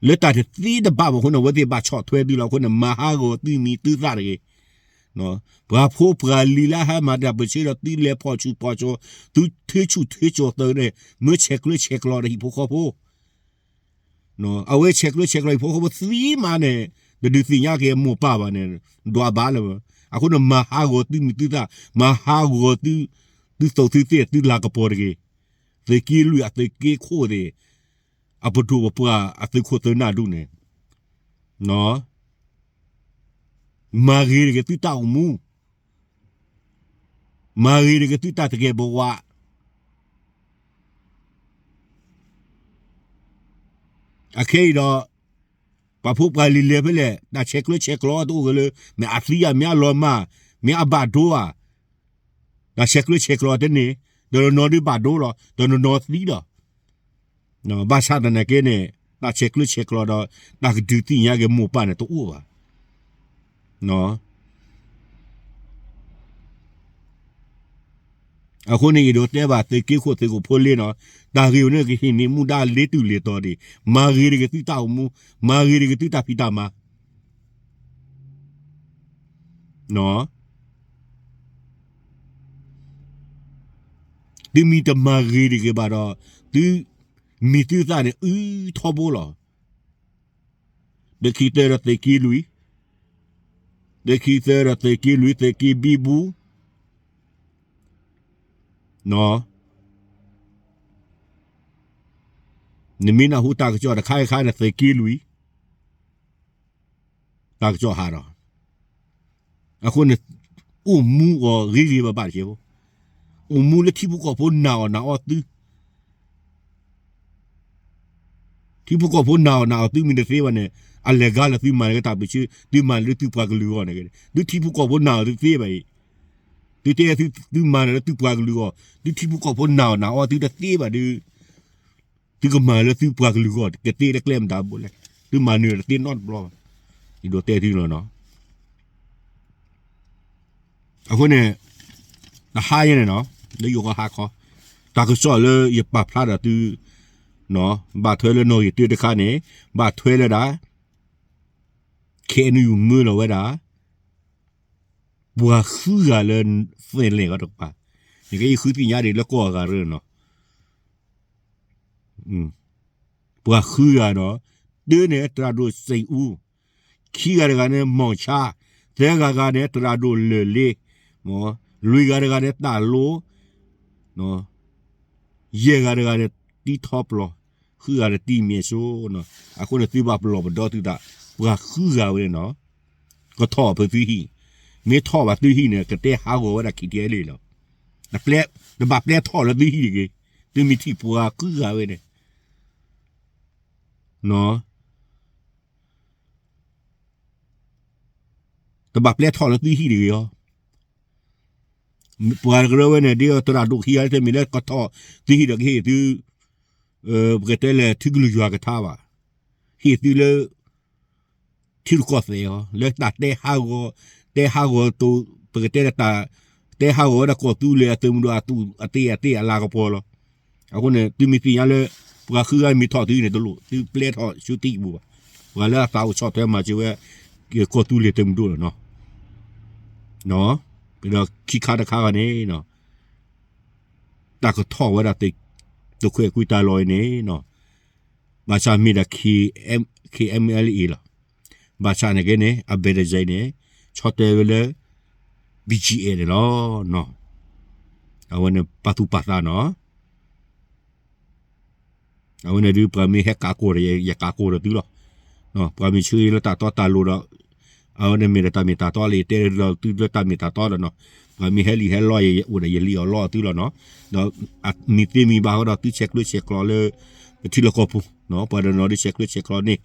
လၢတၢ်တသ့တဘၣ်ဘၣ်အဃိန့ၣ် အဝဲသ့ၣ်ဘၣ်ဆီၣ်ထွဲသုလီၤ. အဃိန့ၣ် မၤဟးဂီၤသုမံၤသုသးတဂ့ၤ. ပှၤဖိပှၤလံၤလၢအဟဲမၤတၢ်ပၢၢ်ဆၢဒီး သုလဲၤဖီၣ်ဆူၣ်ဖီၣ်စိး, သုထုးဆူၣ်ထုးစိးသုးန့ၣ် မ့ၢ်ဆဲးကျၢဆဲးကျိးဒီးဟံၣ်ဖိဃီဖိ အဝဲဆဲးကျၢဆဲးကျိးဟံၣ်ဖိဃီဖိသံမးန့ၣ် တဒုးသ့ၣ်ညါက့ၤမိၢ်ပၢ်ဘၣ်န့ၣ် ဒွးဘၣ်လၢၤ. အဃိန့ၣ် မၤဟးဂီၤသုမံၤသုသး, မၤဟးဂီၤသု, သုသူၣ်သုသ့ၣ်သုလၤကပီၤတဂ့ၤ. သုးက့လွံၢ်အသုးက့ခိၣ်သ့ၣ်, အပဒိၣ်ပပှၢ်အသုးခိၣ်သုးနၢ်ဒူၣ်န့ၣ် မၤဂ့ၤတဂ့ၤသုတၢ်အိၣ်မူ, မၤဂ့ၤတဂ့ၤသုတၢ်တဂဲၤဘဝ. အခဲအံၤဒီး ပှၤဖိပှၤလံၤလဲၤဖဲလဲၣ် တၢ်ဆဲးကျၢဆဲးကျိးတအိၣ်ဂ့ၤလၢ မ့ၢ်အသံဧါ မ့ၢ်အလီၤမၢ်, မ့ၢ်အဘၣ်ဒိဧါ, တၢ်ဆဲးကျၢဆဲးကျိးတန့ၢ်, တနီၤနီၤဒုးဘၣ်ဒိလီၤ, တနီၤနီၤသံလီၤ. ဘၣ်ဆၣ်သနာ်က့န့ၣ် တၢ်ဆဲးကျၢဆဲးကျိးဒီး တၢ်ကဒုးသ့ၣ်ညါက့ၤမိၢ်ပၢ်န့ၣ်တအိၣ်ဘၣ်. မၤ အဃိန့ၣ် ယဒိးတဲဘၣ်သုးက့ခိၣ်သုးခိၣ်ဖိလ့နီၤ, တၢ်ဂ့ၢ်ဝဲန့ၣ်ကဟ့ၣ်န့ၢ်မူဒါလ့တူၢ်လ့တီၤဒံး, မၤဂ့ၤတဂ့ၤသုတၢ်အိၣ်မူ, မၤဂ့ၤတဂ့ၤသုတၢ်ဖံးတၢ်မၤ သုမ့ၢ်တမၤဂ့ၤတဂ့ၤဘၣ်ဒီး, သုမံၤသုသၣ်န့ၣ်အုထီဘိလီၤ. တခံသၢဒီးသုးက့လွံၢ်, တခံသၢဒီးသုးက့လွံၢ် သုးက့ဘံဘူ, နမ့ၢ်နၢ်ဟူတၢ်ကစီၣ်တခါခါန့ၣ် သုးက့လွံၢ် တၢ်ကစီၣ်ဟးဒီး, အဃိန့ၣ် အိၣ်မူအီၤဂ့ၤဂ့ၤဘၣ်ဘၣ်တက့ၢ်ဖိ, အိၣ်မူလၢထံဖိကီၢ်ဖိနာ်အီၤနာ်အီၤသု ထံဖိကီၢ်ဖိနာ်အီၤနာ်အီၤသုမ့ၢ်တသ့ဘၣ်န့ၣ်, အလဲၤဂၤလၢသုမၤန့ၢ်က့ၤတၢ်ပၢဆှၢ, သုမၤန့ၢ်လၢသုပှၤကလုာ်အဂီၢ်န့ၣ်, သုထံဖိကီၢ်ဖိနာ်အီၤသုသ့ဘၣ်အံၤ, သုတဲသု သုမၤန့ၢ်လၢသုပှၤကလုာ်အဂီၢ်, သုထံဖိကီၢ်ဖိနာ်အီၤနာ်အီၤသုတသ့ဘၣ်ဒီး သုကမၤလၢသုပှၤကလုာ်အဂီၢ် ကသ့လၢကျဲမတၤဘိလဲၣ်, သုမၤနၢၤတသ့နီတဘျီဘၣ်, ယဒိးတဲသုလီၤနီၤ. အဃိန့ၣ် တဟါယဲန့ၣ်နီၤ, လၢယိၤကီၢ်ဟါခီ, တၢ်ကစီၣ်လၢယပာ်ဖျါဒီးသု, ဘၣ်ထွဲလၢနီၣ်ဂံၢ်တၢတခါန့ၣ်, ဘၣ်ထွဲလၢဒၣ် ခဲအံၤနုာ်မၢလီၤဝဲဒၣ် ပှၤဃုဂၤလၢ Finland ဂီၢ်တကပၤ, နကယဃုသ့ၣ်ညါဒံးလၢကီၢ်အဂၤရၢနီၤ. ပှၤဃုဂၤဒီး, တၢန့ၣ်သရၣ်ဒိၣ်စ့ၣ်အူ, ခံဂၤတဂၤန့ၣ် မီၣ်ဆါ, သၢဂၤဂၤန့ၣ် သရၣ်ဒိၣ်လၢာ်လ့, လွံၢ်ဂၤတဂၤန့ၣ် တၢ်လိ, ယဲၢ်ဂၤတဂၤန့ၣ် တံထီပျီ, ဃုဂၤန့ၣ် တံမ့ၢ်စိနီၤ. အဃိန့ၣ် သုဘၣ်ပလီၢ်ပဒီသုသး, ပှၤဃုဂၤဝဲန့ၣ်နီၤ, ကထီၣ်ဖဲသုဟံၣ်, မ့ၢ်ထီၣ်ဘၣ်သုဟံၣ်န့ၣ် ကတဲဟးဂီၤဝဲဒၣ် ခံထံအဲလ့ၣ်လီၤ. တဘၣ်ပျဲထီၣ်လၢသုဟံၣ်တဂ့ၤ, သုမ့ၢ်ထံၣ်ပှၤဃုဂၤဝဲန့ၣ် တဘၣ်ပျဲထီၣ်လၢသုဟံၣ်တဂ့ၤအီၤ. ပှၤကရၢဝဲန့ၣ် ဒ်သရၣ်ဒိၣ်ခံဂၤလၢတမ့ၢ်လၢကထီၣ်သုဟံၣ်ဒီးကဟ့ၣ်သု, ပကတဲလဲၣ် ထံကလုၢ်ယွၤကထါဘၣ်, ဟ့ၣ်သုလၢ ထံရူၢ်ကီၢ်သဲးအီၤ လၢတၢ်တဲဟးဂီၤ, တဲဟးဂီၤတိၤ, ပကတဲလၢတၢ်, တဲဟးဂီၤဝဲဒၣ်ကီၢ်သူလ့ၤအသုးမုၢ်ဒိၣ်အတ့ၢ်အတ့ၢ်အလၤကပီၤလီၤ. အဃိန့ၣ် သုမ့ၢ်သ့ၣ်ညါလၢ ပှၤဃုဂၤမ့ၢ်ထီၣ်သုန့ၣ်တလိၣ် သုပျဲထီၣ်ဆူထံပူၤဘၣ်. ပှၤလၢအသးအိၣ်ဆီၣ်ထွဲမၤစၢၤဝဲ ကီၢ်သူလ့ၤသုးမုၢ်ဒိၣ်လီၤနီၤ. ဒီးခံခါတခါဂၤန့ၣ် တၢ်ကထီၣ်ဝဲဒၣ် သုးခွဲးကွံာ်တၢ်လီၢ်အံၤန့ၣ် ဘၣ်ဆၣ်မ့ၢ်ဒၣ် K M, K M L A လီၤ. ဘၣ်ဆၣ်န့ၣ်က့န့ၣ် အဘဲၣ်တစဲးန့ၣ် ဆီၣ်တဲဝဲလၢ B G F န့ၣ်လီၤ. အဝဲန့ၣ်ပာ်သူၣ်ပာ်သးနီၤ. အဝဲန့ၣ်ဒုး ပှၤမ့ၢ်ဟဲကးကိၢ်ဒီး ယကးကိၢ်ဒီးသုလီၤ. ပှၤမ့ၢ်ဆၢလၢတၢ်တီတၢ်လိၤဒီး အဝဲန့ၣ်မ့ၢ်ဒီးတၢ်မ့ၢ်တၢ်တီလၢယတဲဒီးသုလၢတၢ်မ့ၢ်တၢ်တီဒီးနီၤ. ပှၤမ့ၢ်ဟဲလံာ်ဟဲလီၢ် ယအိၣ်ဒီးယလံာ်အီၣ်လီအီၣ်သုလီၤနီၤ. ဒီးမ့ၢ်သ့မ့ၢ်ဘၣ်ဃီဒီး သုဆဲးကျၢဆဲးကျိးလၢ ပထံလီၢ်ကီၢ်ပူၤ, ပှၤတနီၤဒုးဆဲးကျၢဆဲးကျိးန့ၣ်,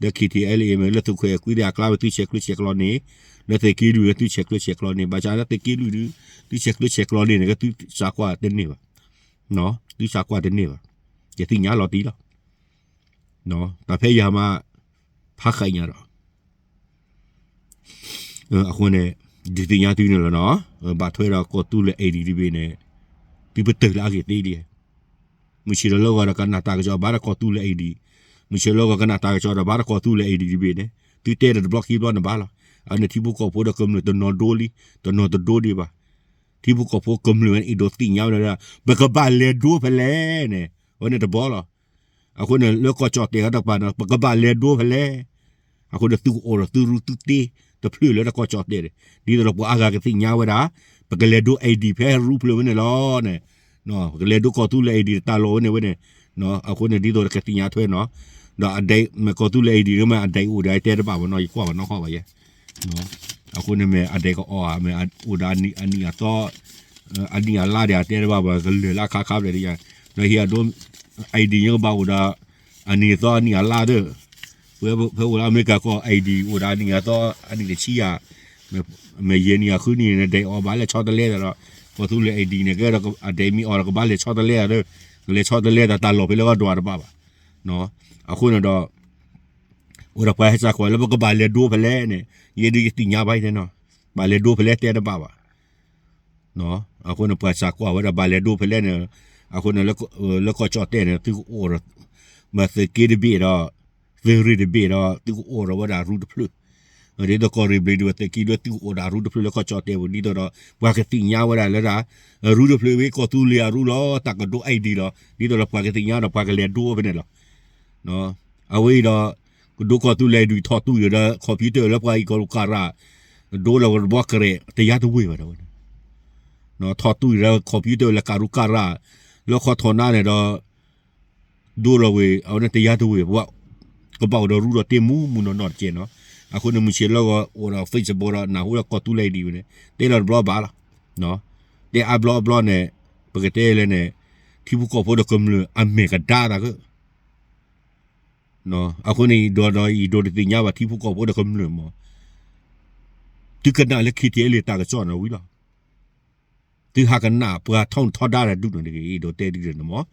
ဒီး K T L A မ့ၢ်လၢသုးခွဲးကွံာ်သ့ၣ်အကျါ သုဆဲးကျၢဆဲးကျိးန့ၣ်, လၢသုးက့လွံၢ်လၢသုဆဲးကျၢဆဲးကျိးန့ၣ်, ဘၣ်ဆၣ်လၢသုးက့လွံၢ်ဒုး သုဆဲးကျၢဆဲးကျိးန့ၣ်န့ၣ် သုစးကွၢ်တန့ၢ်ဘၣ်. သုစးကွၢ်တန့ၢ်ဘၣ်. ယသ့ၣ်ညါလီၤတံၢ်လီၤ. တၢ်ဖဲယၤမး ဖးဃာ်ညါဒီး အဃိန့ၣ် ဒုးသ့ၣ်ညါသုန့ၣ်လီၤနီၤ. ဘၣ်ထွဲဒီးကီၢ်သူလ့ၤ ID တဘ့ၣ်န့ၣ် သုပတုာ်လၢအဂ့ၢ်သ့ဒ်လဲၣ်. မုၢ်ဆ့ၣ်ဒီးလၢဂီၤဒီးကနၣ်တၢ်ကစီၣ် ဘၣ်ဒီးကီၢ်သူလ့ၤ ID, မုၢ်ဆ့ၣ်လၢဂီၤကနၣ်တၢ်ကစီၣ်ဒီး ဘၣ်ဒီးကီၢ်သူလ့ၤ ID တဘ့ၣ်န့ၣ် သုတဲဒီးတဘျီခံဘျီန့ၣ်ဘၣ်လီၤ. အန့ၣ်ထံဖိကီၢ်ဖိဒီးကမျၢၢ်တနီၤဒိလံ, တနီၤတဒိဒံးဘၣ်. ထံဖိကီၢ်ဖိကမျၢၢ်ဝဲန့ၣ် အဲၣ်ဒိးသ့ၣ်ညါဝဲဒၣ် ပကဘၣ်လဲၤဒိဖဲလဲၣ်န့ၣ် အဝဲန့ၣ်တဘျီလီၤ. အဃိန့ၣ် လၢကီၢ်ကၠီၣ်တဲာ်တကပၤန့ၣ် ပကဘၣ်လဲၤဒိဖဲလဲၣ်. အဃိန့ၣ် သုကအိၣ်ဒီးသုရူသုတ့ တဖျၢၣ်လၢကီၢ်ကၠီၣ်တဲာ်န့ၣ် ဒ်သိးဒီးပှၤအါဂၤကသ့ၣ်ညါဝဲဒၣ် ပကလဲၤဒိ ID ဖဲရူဖျၢၣ်ဝဲန့ၣ်လီၤန့ၣ်. ပကလဲၤဒိကီၢ်သူလ့ၤ ID တၢ်လီၢ်ဝဲန့ၣ်ဝဲန့ၣ်. အဃိန့ၣ် ဒ်သိးဒီးကသ့ၣ်ညါထွဲနီၤ. ဒီးအဒဲမ့ၢ်ကီၢ်သူလ့ၤ ID မ့ၢ်အဒဲအိၣ်ဒီးတဲတဘၣ်ဘၣ်နီၤ ယကွၢ်ဘၣ်နီၢ်ဟီၣ်ဘၣ်ယဲ. အဃိန့ၣ်မ့ၢ်အဒဲကအီၣ်ဧါ မ့ၢ်အိၣ်ဒီးအနံၣ်အသီ အနံၣ်အလါဒံးအတဲတဘၣ်ဘၣ် ကလၢာ်လၢခါခါဖျဲးဒံးယၤ. ဒီးဟံၣ်အဒိ ID ညါကဘၣ်အိၣ်ဒီး အနံၣ်အသီအနံၣ်အလါဒီး ဖဲအိၣ်လၢအမဲရကၤကီၢ် ID အိၣ်ဒီးအနံၣ်အသီ အနံၣ်တဆံယၤ မ့ၢ်ယဲၢ်နံၣ်အဃုနံၣ်န့ၣ် ဒဲအီၣ်ဘၣ်လဲၤဆီတလဲဒီး ကီၢ်သူလ့ၤ ID န့ၣ် ကဲဒီးအဒဲမ့ၢ်အီၣ်ဒီးကဘၣ်လဲၤဆီတလဲဒီး ကလဲၤဆီတလဲဒီးတၢ်လီၢ်ဖဲလၢကဒွးတဘၣ်ဘၣ်. အဃိန့ၣ်ဒီး အိၣ်ဒီးပှၤဟဲစ့ၢ်ကီးလၢပကဘၣ်လဲၤဒိဖဲလဲၣ်န့ၣ် ယဲဒုးယသ့ၣ်ညါဘၣ်နီၤ. ဘၣ်လဲၤဒိဖဲလဲၣ်တဲတဘၣ်ဘၣ်. အဃိန့ၣ် ပှၤစးကွၢ်ဝဲဒၣ်ဘၣ်လဲၤဒိဖဲလဲၣ်န့ၣ်, အဃိန့ၣ် လၢကီၢ်ကၠီၣ်တဲၣ်န့ၣ် သုကအိၣ်ဒီး မ့ၢ်သုးက့တဘ့ၣ်ဒီး သုးရ့ၣ်တဘ့ၣ်ဒီး သုကအိၣ်ဒီးဝဲဒၣ်ရူတဖျၢၣ်, ဒ်သိးကီၢ်ရ့ၣ်ဘျ့ၣ်ဒိၣ်သုးက့ဒီး သုကအိၣ်ဒီးရူတဖျၢၣ်လၢကီၢ်ကၠီၣ်တဲၣ်ပူၤ ဒ်သိးဒီး ပှၤကသ့ၣ်ညါဝဲဒၣ်လၢဒၣ် ရူတဖျၢၣ်ဝဲကီၢ်သူလ့ၤအရူလီၤ တၢ်ကဒိးအဲၣ်ဒ်လီၤ ဒ်သိးဒီးပှၤကသ့ၣ်ညါဒီး ပှၤကလဲၤဒိဖဲန့ၣ်လီၤ. အဝဲအံၤဒီး ကဒိကီၢ်သူလ့ၤဒုးထီၣ်သူအံၤဒီး computer လၢပှၤအံၤကီၢ်လူၤကၢ်ရၢ် ဒိလီၤဝဲတဘျီကရဲး တယါတဝ့ၢ်ဘၣ်ဒီးဝဲန့ၣ်, ထီၣ်သူအံၤဒီး computer လၢကၢ်လူၤကၢ်ရၢ် လၢခီထီၣ်နါန့ၣ်ဒီး ဒိလီၤဝဲ အဝဲန့ၣ်တယါတဝ့ၢ် ပှၤကဘၣ်အိၣ်ဒီးရူဒီးတ့မူမူနီၢ်နီၢ်တကဲနီၤ. အဃိန့ၣ် မုၢ်ဆ့ၣ်လၢဂီၤအိၣ်ဒီး Facebook ဒီးနၢ်ဟူဒီးကီၢ်သူလ့ၤဒ်ဝဲန့ၣ် တဲလီၤတဘျီဘၣ်လီၤ. တဲအါဘျီအဘျီန့ၣ် ပကတဲလဲၣ်န့ၣ် ထံဖိကီၢ်ဖိဒီးကမျၢၢ်အမဲာ်ကဒါသးကၢ အဃိန့ၣ် ယဒိးဒီးယဒိးတသ့ၣ်ညါဘၣ်ထံဖိကီၢ်ဖိဒီးကမျၢၢ်မး, သုကနၣ်လၢ KTLA တၢ်ကစီၣ်န့ၣ်ဝံၤလီၤ. သုဟးကနၣ်ပှၤထီၣ်ထီဒါတဒူၣ်န့ၣ်တဂ့ၤ ယဒိးတဲဒ်န့ၣ်မး,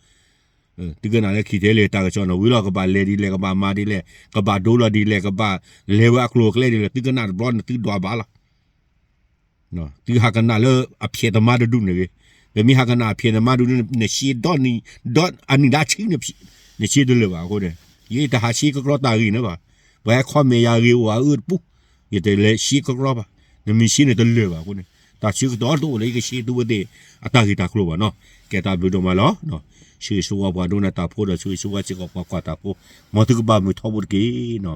သုကနၣ်လၢ KTLA တၢ်ကစီၣ်န့ၣ်ဝံၤလီၤ ကဘၣ်လဲၤဒ်လဲၣ် ကဘၣ်မၤဒ်လဲၣ် ကဘၣ်ဒိလီၤဒ်လဲၣ် ကဘၣ်လဲၤဝဲအကျိၤအကျဲဒ်လဲၣ် သုကနၣ်တဘျီန့ၣ် သုဒွးဘၣ်လီၤ. သုဟးကနၣ်လၢအဖျဲးသမါတဒူၣ်န့ၣ်ဂ့ၤ, ပမ့ၢ်ဟးကနၣ်အဖျဲးသမါတဒူၣ်န့ၣ် နရှဲဒီနံၤ ဒီအနံၣ်ဒၣ်ဆံ နရှဲတလၢာ်ဘၣ်အဃိန့ၣ်, ယတဟးရှဲကကြီတၢ်ဂ့ၢ်န့ၣ်ဘၣ်. ပှၤဟဲ comment ယၤဂ့ၤအိၣ်အအၢတပူၤ, ယတလဲၤရှဲကကြီဘၣ်. နမ့ၢ်ရှဲန့ၣ်တလၢာ်ဘၣ်အဃိန့ၣ်, တၢ်ဆၢကတီၢ်တအိၣ်လၢ ယကရှဲသုဝဲသ့ၣ် အတၢ်ဂ့ၢ်တၢ်ကျိၤဘၣ်နီၤ. ကဲတၢ်ဘျုးဒိၣ်မးလီၤ. ဆၢဂ့ၤဆၢဝါပှၤဒိကနၣ်တၢ်ဖိဒီး ဆၢဂ့ၤဆၢဝါစ့ၢ်ကီးပှၤကွၢ်တၢ်ဖိ, မ်သုကဘၣ်မုာ်ထီဘိတက့ၢ်နီၤ.